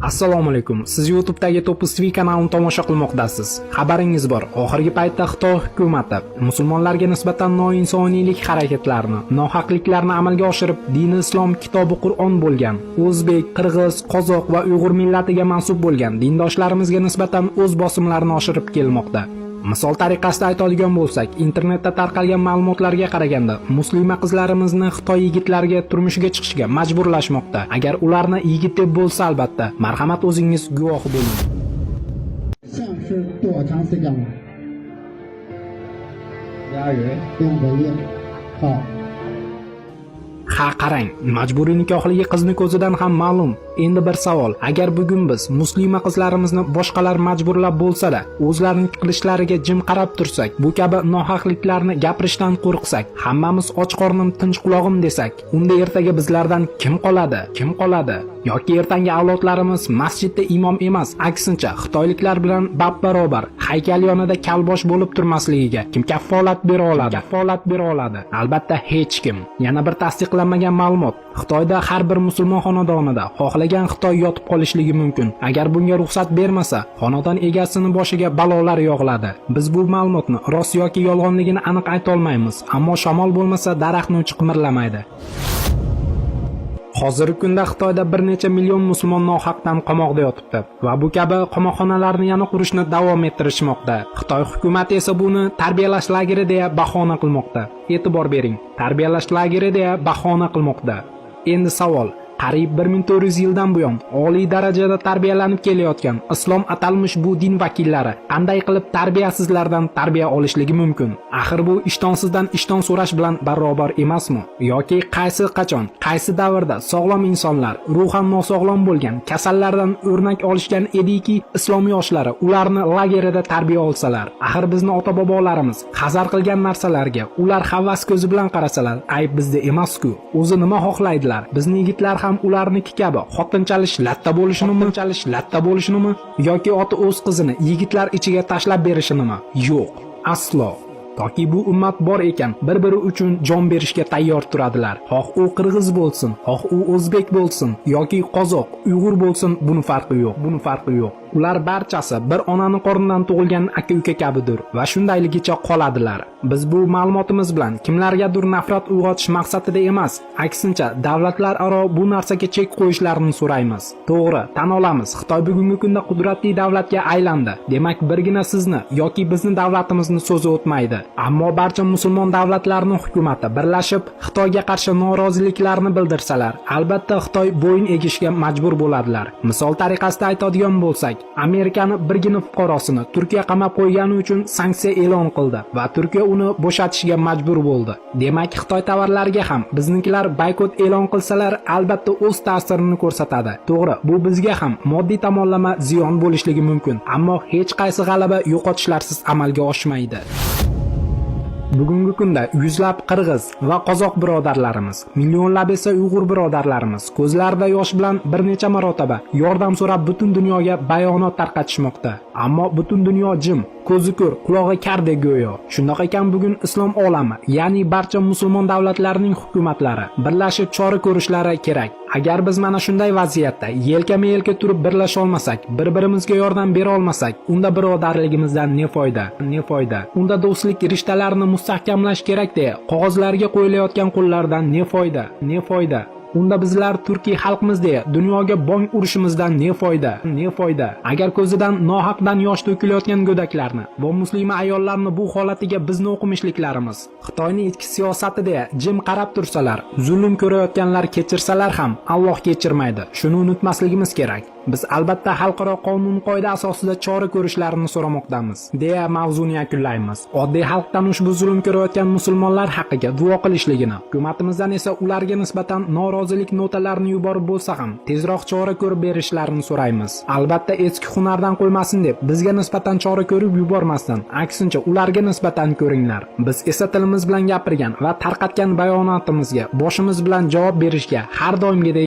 Assalomu alaykum. Siz YouTube'dagi Topus TV kanalini tomosha qilmoqdasiz. Xabaringiz bor. Oxirgi paytda Xitoy hukumati musulmonlarga nisbatan noinsoniylik harakatlarini, nohaqliklarni amalga oshirib, dini islom kitobi Qur'on bo'lgan o'zbek, qirg'iz, qozoq va uyg'ur millatiga mansub bo'lgan dindoshlarimizga nisbatan o'z bosimlarini oshirib kelmoqda. Misol tariqasida aytadigan bo'lsak, internetda tarqalgan ma'lumotlarga qaraganda, muslima qizlarimizni Xitoy yigitlariga turmushga chiqishga majburlashmoqda. Agar ularni yigit deb bo'lsa, albatta. Marhamat, o'zingiz guvoh bo'ling. 像是多长时间了？俩月。2个月。好。 Ha, qarang, majburiy nikohligi qizni ko'zidan ham ma'lum. Endi bir savol: agar bugun biz muslima qizlarimizni boshqalar majburlab bo'lsa-da, o'zlarining qilishlariga jim qarab tursak, bu kabi nohaqliklarni gapirishdan qo'rqsak, hammamiz och qornim tinch qulog'im desak, unda ertaga bizlardan kim qoladi? Kim qoladi? Yoki ertangi avlodlarimiz masjidda imom emas, aksincha xitoyliklar bilan bab-barobar haykal yonida kalbosh bo'lib turmasligiga kim kafolat bera oladi? Kafolat bera oladi? Albatta, hech kim. Yana bir tasdiqlanmagan ma'lumot. Xitoyda har bir musulmon xonadonida xohlagan xitoy yotib qolishligi mumkin. Agar bunga ruxsat bermasa, xonadon egasini boshiga balolar yog'iladi. Biz bu ma'lumotni rost yoki yolg'onligini aniq ayta olmaymiz, ammo shamol bo'lmasa daraxtni uchi qimirlamaydi. Hozirgi kunda Xitoyda bir necha million musulmon nohaqdan qamoqda yotibdi va bu kabi qamoqxonalarni yana qurishni davom ettirishmoqda. Xitoy hukumati esa buni tarbiyalash lageri deya bahona qilmoqda. E'tibor bering, tarbiyalash lageri deya bahona qilmoqda. Endi savol: qariyb 1400 yildan buyon oliy darajada tarbiyalanib kelayotgan islom atalmish bu din vakillari qanday qilib tarbiyasizlardan tarbiya olishligi mumkin? Axir bu ishtonsizdan ishton so'rash bilan barobar emasmi? Yoki qaysi qachon, qaysi davrda sog'lom insonlar ruhan nosog'lom bo'lgan kasallardan o'rnak olishgan ediki, islom yoshlari ularni lagerida tarbiya olsalar? Axir bizni ota bobolarimiz hazar qilgan narsalarga ular havas ko'zi bilan qarasalar, ayb bizda emas-ku. O'zi nima xohlaydilar? Bizni yigitlar ham ularniki kabi xotin chalish latta bo'lishinimi, chalish latta bo'lishinimi yoki ota o'z qizini yigitlar ichiga tashlab berishinimi? Yo'q, aslo. Toki bu ummat bor ekan, bir-biri uchun jon berishga tayyor turadilar. Xoh u qirg'iz bo'lsin, xoh u o'zbek bo'lsin yoki qozoq, uyg'ur bo'lsin, buni farqi yo'q, buni farqi yo'q. Ular barchasi bir onani qornidan tug'ilgan aka-uka kabidir va shundayligicha qoladilar. Biz bu ma'lumotimiz bilan kimlargadir nafrat uyg'otish maqsadida emas, aksincha davlatlararo bu narsaga chek qo'yishlarini so'raymiz. To'g'ri, tan olamiz, Xitoy bugungi kunda qudratli davlatga aylandi. Demak, birgina sizni yoki bizni davlatimizni so'zi o'tmaydi. Ammo barcha musulmon davlatlarining hukumati birlashib Xitoyga qarshi noroziliklarni bildirsalar, albatta Xitoy bo'yin egishga majbur bo'ladilar. Misol tariqasida aytadigan bo'lsak, Amerikani birgina fuqarosini Turkiya qamab qo'ygani uchun sanksiya e'lon qildi va Turkiya uni bo'shatishga majbur bo'ldi. Demak, Xitoy tovarlariga ham biznikilar boykot e'lon qilsalar, albatta o'z ta'sirini ko'rsatadi. To'g'ri, bu bizga ham moddiy tomonlama ziyon bo'lishligi mumkin, ammo hech qaysi g'alaba yo'qotishlarsiz amalga oshmaydi. Bugungi kunda yuzlab qirg'iz va qozoq birodarlarimiz, millionlab esa uyg'ur birodarlarimiz ko'zlarida yosh bilan bir necha marotaba yordam so'rab butun dunyoga bayonot tarqatishmoqda. Ammo butun dunyo jim, ko'zi ko'r, qulog'i kardek go'yo. Shundoq ekan, bugun islom olami, ya'ni barcha musulmon davlatlarining hukumatlari birlashib chora ko'rishlari kerak. Agar biz mana shunday vaziyatda yelkama-yelka turib birlasha olmasak, bir-birimizga yordam bera olmasak, unda birodarligimizdan ne foyda? Ne foyda? Unda do'stlik rishtalarini mustahkamlash kerak deya qog'ozlarga qo'yilayotgan qo'llardan ne foyda? Ne foyda? Unda bizlar turkiy xalqmiz deya dunyoga bong urishimizdan ne foyda? Ne foyda? Agar ko'zidan nohaqdan yosh to'kilayotgan go'daklarni va muslima ayollarni bu holatiga bizni o'qimishliklarimiz Xitoyning ichki siyosati deya jim qarab tursalar, zulm ko'rayotganlar kechirsalar ham Alloh kechirmaydi. Shuni unutmasligimiz kerak. Biz albatta xalqaro qonun qoida asosida chora ko'rishlarini so'ramoqdamiz, deya mavzuni yakunlaymiz. Oddiy xalqdan ushbu zulm ko'rayotgan musulmonlar haqqiga duo qilishligini, hukumatimizdan esa ularga nisbatan norozilik notalarini yuborib bo'lsa ham tezroq chora ko'rib berishlarini so'raymiz. Albatta, eski hunardan qo'ymasin deb bizga nisbatan chora ko'rib yubormasdan, aksincha ularga nisbatan ko'ringlar. Biz esa tilimiz bilan gapirgan va tarqatgan bayonotimizga boshimiz bilan javob berishga har doimgidek